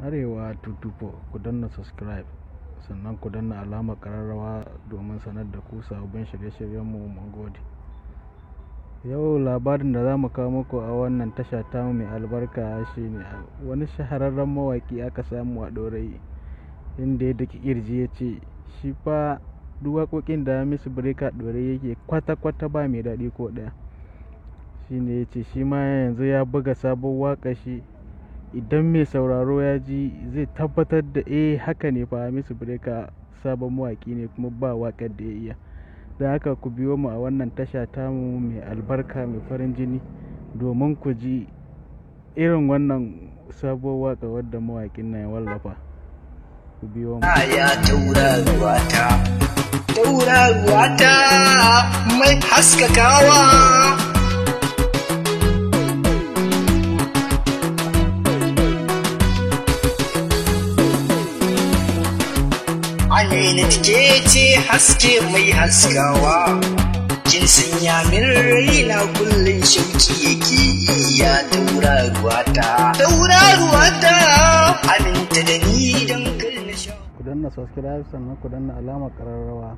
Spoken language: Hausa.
Arewa 224, ku danna subscribe sannan ku danna alamar ƙararrawa domin sanar da ku sababbin shirye-shiryenmu. Mun gode. Yau labarin da za mu kawo muku a wannan tasha tamu mai albarka shine wani shahararren mawaƙi aka samu a Ɗorayi, inda ya daki ƙirji ya ce shi fa duk waƙoƙin da Hamisu Breaker Ɗorayi yake kwata-kwata ba mai daɗi ko ɗaya. Shi ne ya ce shi ma yanzu ya buga sabon waƙar shi, idan mai sauraro ya ji zai tabbatar da eh haka ne fa Hamisu Breaker sabon mawaƙi ne kuma ba waƙar da ya iya. Don haka ku biyo mu a wannan tasha tamu mai albarka mai farin jini domin ku ji irin wannan sabuwar waƙa wadda mawaƙin nan ya wallafa. Ku biyo mu. Ya tauraruwata, tauraruwata mai haskakawa. Amina ke ce haske mai haskawa, kin sanya min raina kullum shauki yake ya tauraruwata, tauraruwata aminta da ni don kar na sha. Ku danna subscribe sannan ku danna alamar ƙararrawa.